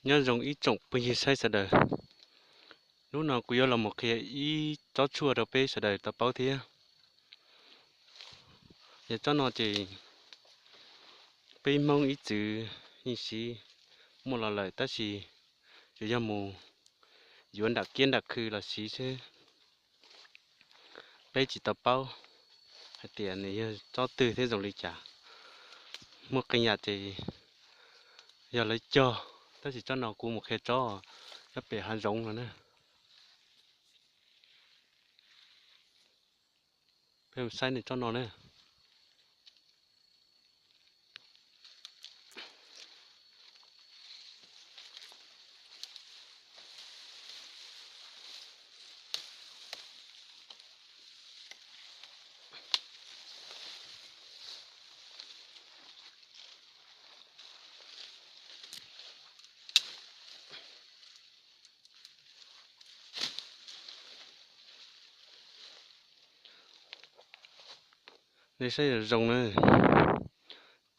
Nyob zoo ib tsoom phooj ywg saib sawv daws, hnub no kuv yuav los mus qhia ib tsob tshuaj rau peb sawv daws tau paub thiab. Yog tsob no ces peb Hmoob ib txwm yeej siv muaj los lawm tab sis tsuas yog mus yuav nram kiab nram khw los siv xwb. Peb tsis tau paub hais tias nws yog tsob twg thiab zoo li cas. Muaj qee yam ces yog lawv cog, tab sis tsob no kuv mus qhia tsob nyob pem hav zoov no na. Peb saib nws tsob no na. Nej saib zoo zoo na,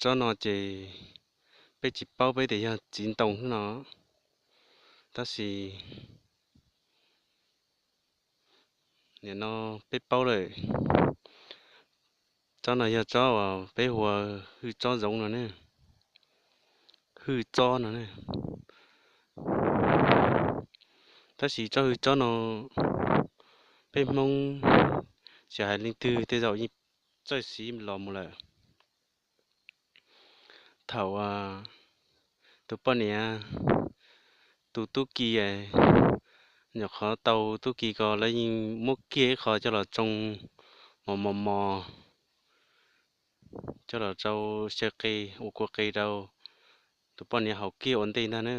tsob no ces peb tsis paub peb tias yog txiv ntoo no, tab sis nim no peb paub lawm. Tsob no yog tsob uas peb hu ua hwj tsob zoov no ne, hwj tsob no ne. Tab sis tsob hwj tsob no peb Hmoob tsis hais leej twg tej zaum yeej txawj siv los mus lawm. Thaum tus poj niam tu tub ki, nyuam qhuav tau tub ki ko lawv yeej muab kiag ib qho coj los tsoo mos mos mos, coj los rau xyaw qe, ua kua qe rau tus poj niam haus kiag ua ntej ntag na.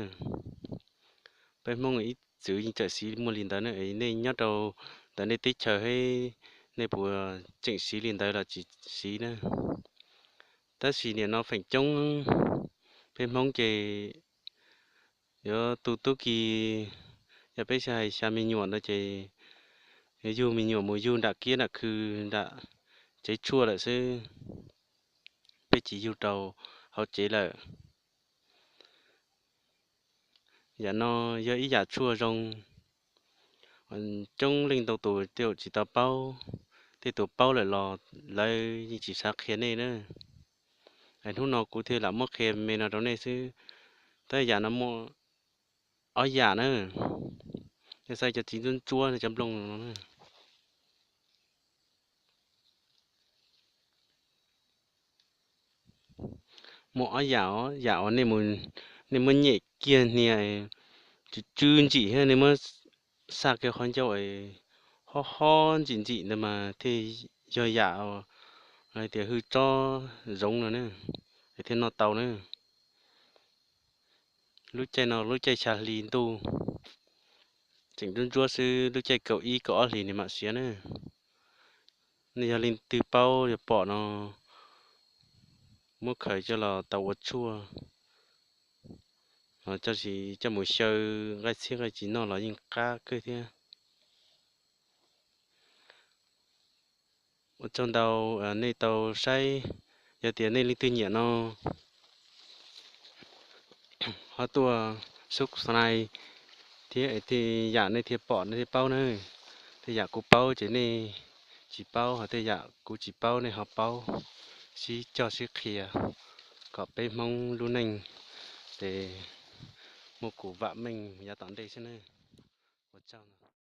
Peb Hmoob ib txwv yeej txawm siv muaj li ntawd na, nej nyob rau ntawm nej teb chaws thiab nej puas tseem siv li ntawd los tsis siv na. Tab sis nim no feem coob peb Hmoob ces yuav tu tub ki, yog peb xyaw hais xya me nyuam ntawd ces yuav yug me nyuam mus yug nram kiab nram khw, nram tsev tshuaj lawm xwb, peb tsis yug rau hauv tsev lawm. Yam no yog ib yam tshuaj zoo, coob leej ntau tus tej zaum tsis tau paub, tej tus paub lawm los lawv yeej tsis xav qhia nej na. Es hnub no kuv thiaj lam muab qhia me no rau nej xwb. Tab yam no muaj ob yam na, nej saib cov txiv ntsuab ntsuab cov nplooj no na. Muaj ob yam os, yam uas nej muab nyem kiag hnia tsw tsw ntsim thiab nej muab xa kiag qhov ncauj hob hob ntsim ntsim ntawd mas thiaj yog yam hais tias hwj tsob zoov no na, es thiaj noj tau na. Lub caij no lub caij xya hli ntuj, tseem ntsuab ntsuab xwb, lub caij kaum ib kaum ob hlis nws mam siav na. Nej yog leej twg paub yog pom no muab khaws coj los tau ua tshuaj, coj mus xyaw nqaij txhiab nqaij tsis noj los yeej qab kawg thiab. Ua tsaug ntau nej tau saib, yog tias nej leej twg nyiam no ho tuaj subscribe thiab, tej yam nej thiaj pom nej thiaj paub na. Tej yam kuv paub ces nej tsis paub, ho tej yam kuv tsis paub nej ho paub, sib cog sib qhia kom peb Hmoob lub neej ces muaj kuv vam meej yav tom ntej xwb na. Ua tsaug.